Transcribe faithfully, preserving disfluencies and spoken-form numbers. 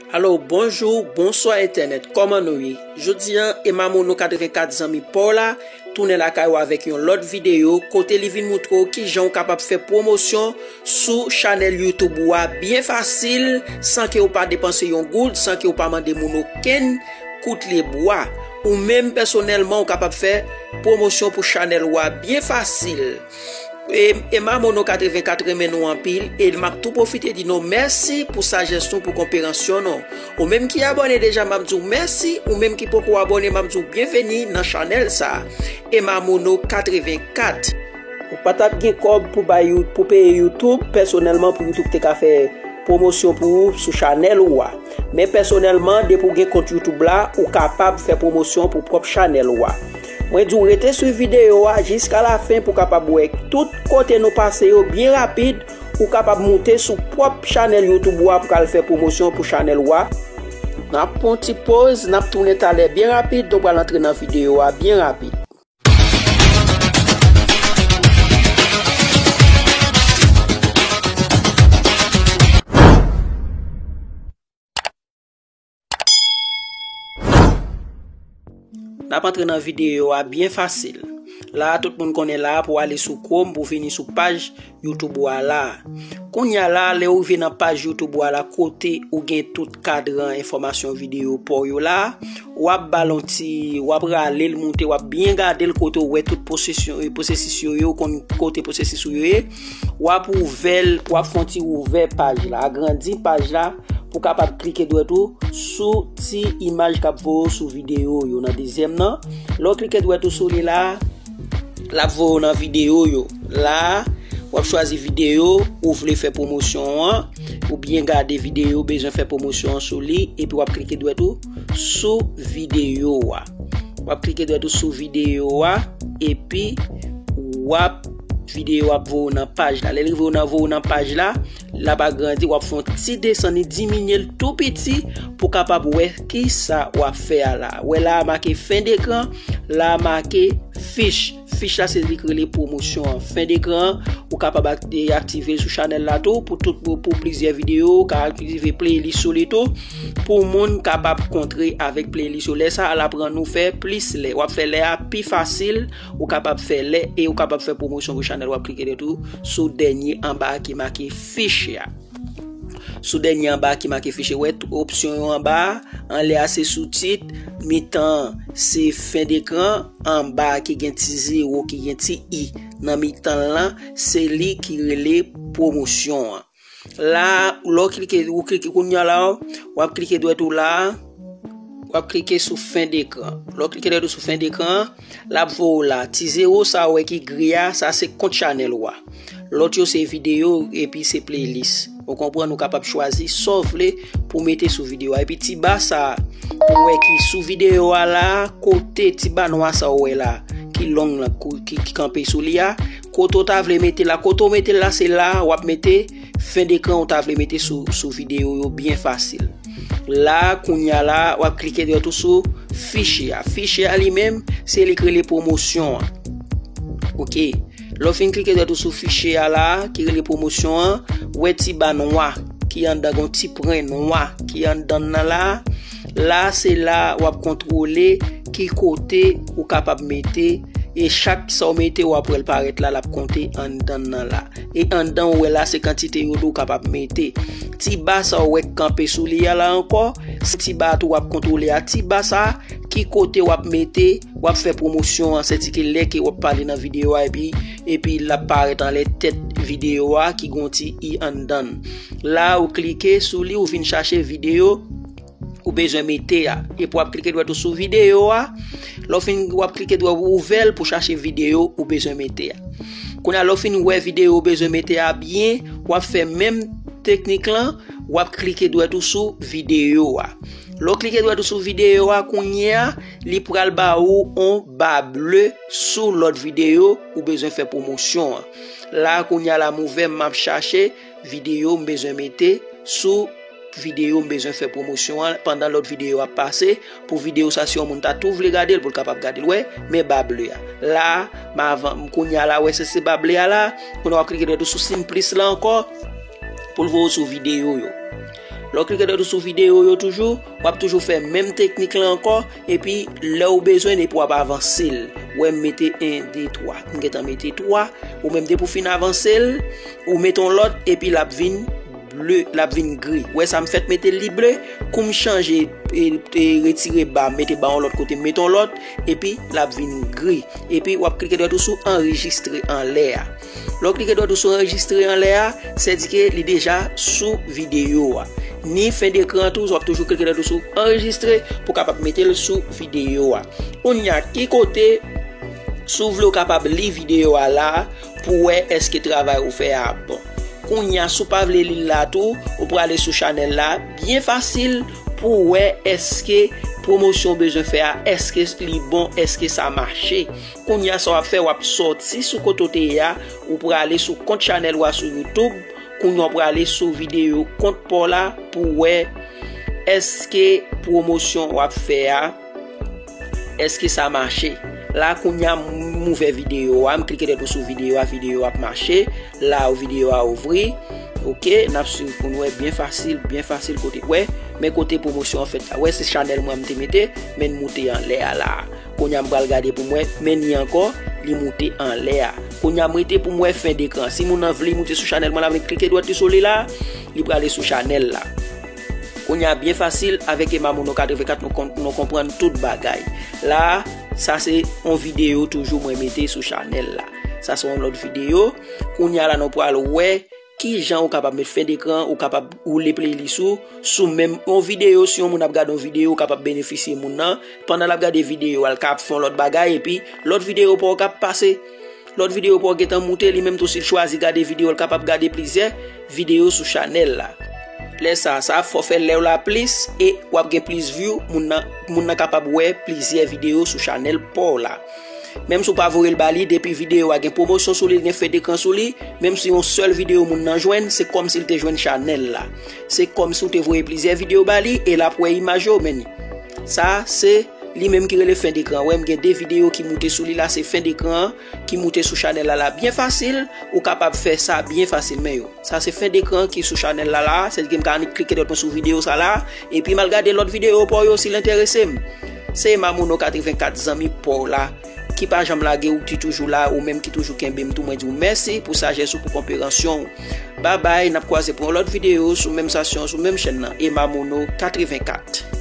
Alo, bonjou, bonswa entènèt, kòman nou ye? Jodi a, Emma Mono katrevenkat zanmi pa w la, tounen lakay ou avèk yon lòt videyo kote li vin moutre w kijan w kapab fè pwomosyon sou chanèl YouTube ou a byen fasil, san ke w pa depanse yon goud, san ke w pa mande moun okenn kout lebwa. Ou menm pèsonèlman, ou kapab fè pwomosyon pou chanèl ou a byen fasil. E, Emma Mono katrevenkat renmen nou anpil, e m ap tou pwofite di nou mèsi pou sajès nou, pou konperansyon nou. Ou menm ki abòne deja, m ap di w mèsi. Ou menm ki poko abòne, m ap di w byenveni nan chanèl sa a. Emma Mono katrevenkat. Ou pa t ap gen kòb pou bay You-, pou peye YouTube, pèsonèlman, pou YouTube te ka fè pwomosyon pou ou sou chanèl ou a. Men pèsonèlman, depi w gen kont YouTube la, ou kapab fè pwomosyon pou pwòp chanèl ou a. Mwen di w rete swiv videyo a jiska lafen pou w kapab wè tout kote nou pase yo byen rapid. Ou kapab moute sou pwòp chanèl YouTube ou a pou w al fè pwomosyon pou chanèl ou a. N ap pran yon ti poz, n ap tounen talè byen rapid, nou pral antre nan videyo a byen rapid. N ap antre nan videyo a byen fasil. La a, tout moun konnen la a pou w ale sou Chrome pou w vini sou paj YouTube ou a la a. Kounye a la a, lè w rive nan paj YouTube ou a la, kote ou gen tout kadran enfòmasyon videyo pa w yo la a, w ap ba l yon ti, w ap rale l moute, w ap byen gade l kote w wè tout pwosesyon, pwosesis yo ye, w konn kote pwosesis ou yo ye. W ap ouvè l, w ap fè yon ti ouvè paj la, agrandi paj la, pou w kapab klike dwèt ou sou ti imaj k ap voye w sou videyo yo nan dezyèm nan. Lè w klike dwèt ou sou li la, l ap voye w nan videyo yo. La, w ap chwazi videyo ou vle fè pwomosyon an. Ou byen gade videyo ou bezwen fè pwomosyon an sou li, epi w ap klike dwèt ou sou videyo a. W ap klike dwèt ou sou videyo a, epi w ap, videyo ap voye w nan paj la. Lè l rive w nan, voye w nan paj la, l ap agrandi, w ap fè yon ti desann, li diminye l tou piti pou w kapab wè kisa w ap fè a la. Wè la a make fen dekran, la a make fich. Fich la se li k rele pwomosyon an. Fen dekran an, ou kapab ak-, aktive l sou chanèl la tou pou tout, pou, pou plizyè videyo, ou ka aktive playlist sou li tou pou moun kapab kontre avèk playlist yo. Lè sa a, l ap rann ou fè plis lè. W ap fè lè a pi fasil, ou kapab fè lè e ou kapab fè pwomosyon pou chanèl. W ap klike dwèt ou sou dènye anba a ki make fiche a. Sou dènye anba a ki make fiche, wè tout opsyon yo anba a, anlè a se soutit, mitan an se fen dekran, anba a ki gen ti zewo, ki gen ti i nan mitan l lan, se li ki rele pwomosyon an. La, lè w klike, ou klike kounye a la, w ap klike dwèt ou la, w ap klike sou fen dekran. Lè w klike dwèt ou sou fen dekran, l ap voye w la. Ti zewo sa w wè ki gri a, sa se kont chanèl ou a. Lòt yo se videyo epi se playlist. Ou konprann, ou kapab chwazi sa w vle pou w mete sou videyo a. Epi ti ba sa a, ou wè ki sou videyo a la, kote ti ba nwa sa w wè la, ki long lan, kou-, ki, ki kanpe sou li a, kote w ta vle mete la, kote w mete l la, se la w ap mete fen dekran ou ta vle mete sou, sou videyo yo byen fasil. La, kounye a la, w ap klike dwèt ou sou fiche a. Fiche a li menm, se li k rele pwomosyon an. Oke. Lè w fin klike dwèt ou sou fiche a la, ki rele pwomosyon an, wè ti ba nwa ki anndan, gon ti pwen nwa ki anndan nan la. La, se la w ap kontwole ki kote ou kapab mete, e chak sa w mete, w ap wè l parèt la, l ap konte anndan nan la. E anndan ou wè la, se kantite yo di w kapab mete. Ti ba sa w wè k kanpe sou li a la ankò, se ti ba tou w ap kontwole a. Ti ba sa, ki kote w ap mete, w ap fè pwomosyon an, sètike lè ke w ap pale nan videyo a, epi, epi l ap parèt anlè tèt videyo a ki gon ti i anndan l. La, ou klike sou li, ou vin chache videyo ou bezwen mete a. Epi w ap klike dwèt ou sou videyo a. Lè w fin, w ap klike dwèt ou ouvè l pou chache videyo ou bezwen mete a. Kounye a, lè w fin wè videyo ou bezwen mete a byen, w ap fè menm teknik lan, w ap klike dwèt ou sou videyo a. Lè w klike dwèt ou sou videyo a, kounye a, li pral ba ou on ba ble sou lòt videyo ou bezwen fè pwomosyon an. La, kounye a la, m ouvè, m ap chache videyo m bezwen mete sou videyo m bezwen fè pwomosyon an pandan lòt videyo ap pase. Pou videyo sa, si yon moun ta tou vle gade l, pou l kapab gade l, wè, men ba ble a. La, m avan, kounye a la, wè, se, se ba ble a la. Kounye a w ap klike dwèt ou sou siy plis la ankò pou l voye w sou videyo yo. Lè w klike dwat ou sou videyo yo toujou, w ap toujou fè menm teknik la ankò, epi lè w bezwen, epi w ap avanse l. Wè, m mete en, de, twa. M gentan mete twa. Ou menm, depi w fin avanse l, ou mete yon lòt, epi l ap vin ble, l ap vin gri. Wè sa m fèt mete li ble, kou m chanje, e, e, retire ba, mete ba yon lòt kote, m mete yon lòt, epi l ap vin gri. Epi w ap klike dwat ou sou anrejistre anlè a. Lè w klike dwat ou sou anrejistre anlè a, sèdike li deja sou videyo a. Ni fen dekran tou, w ap toujou klike dwat ou sou anrejistre pou w kapab mete l sou videyo a. Kounye a, ki kote, si w vle w kapab li videyo a la, pou w wè èske travay ou fè a bon. Kounye a, si w pa vle li l la tou, ou prale sou chanèl la, byen fasil, pou w wè èske pwomosyon w bezwen fè a, èske li bon, èske sa mache. Kounye a, sa w ap fè, w ap sòti sou kote w te ye a, ou prale sou kont chanèl ou a sou YouTube, kounye a w prale sou videyo kont pa w la pou w wè èske pwomosyon w ap fè a, èske sa mache. La, kounye a, m ouvè videyo a, m klike dwat ou sou videyo a, videyo a ap mache. La, videyo a ouvri. Oke, n ap swiv pou n wè byen fasil, byen fasil kote. Wè, men kote pwomosyon an fèt la. Wè, se chanèl mwen m te mete, men n moute anlè a la. Kounye a m pral gade pou m wè, men ni ankò, li moute anlè a. Kounye a m rete pou m wè fen dekran. Si moun nan vle moute sou chanèl mwen la, men klike dwat li sou li la, li prale sou chanèl la. Kounye a byen fasil, avèk Ema Mono katrevenkat, nou kon-, nou konprann tout bagay. La, sa se yon videyo toujou mwen mete sou chanèl la. Sa se yon lòt videyo. Kounye a la, nou pral wè kijan ou kapab met fen dekran, ou kapab woule playlist ou sou menm yon videyo. Si yon moun ap gade yon videyo, ou kapab benefisye moun nan. Pandan l ap gade videyo a, l ka ap fè yon lòt bagay, epi lòt videyo pa w k ap pase. Lòt videyo pa w gentan moute, li menm tou, si l chwazi gade videyo, l kapab gade plizyè videyo sou chanèl la. Lè sa, sa fò fè lè w la plis, e w ap gen plis view, moun nan, moun nan kapab wè plizyè videyo sou chanèl pa w la. Menm si w pa voye l ba li, depi videyo a gen pwomosyon sou li, l gen fen dekran sou li, menm si yon sèl videyo moun nan jwenn, se kòmsi l te jwenn chanèl la. Se kòmsi w te voye plizyè videyo ba li, e l ap wè imaj yo, men ni. Sa, se li menm ki rele fen dekran. Wè, m gen de videyo ki moute sou li la, se fen dekran ki moute sou chanèl la, la byen fasil, ou kapab fè sa byen fasil, men yo. Sa se fen dekran ki sou chanèl la, la, sèdike m ka annik klike dwat mwen sou videyo sa la, epi m al gade lòt videyo pa w yo si l enterese m. Se Ema Mono katrevenkat, zanmi pa w la, ki pa janm lage w, ki toujou la, ou menm ki toujou kenbe m tou, mwen di w mèsi pou sajès ou, pou konpreyansyon w. Babay, n ap kwaze pou yon lòt videyo sou menm stasyon, sou menm chèn nan, Ema Mono katrevenkat.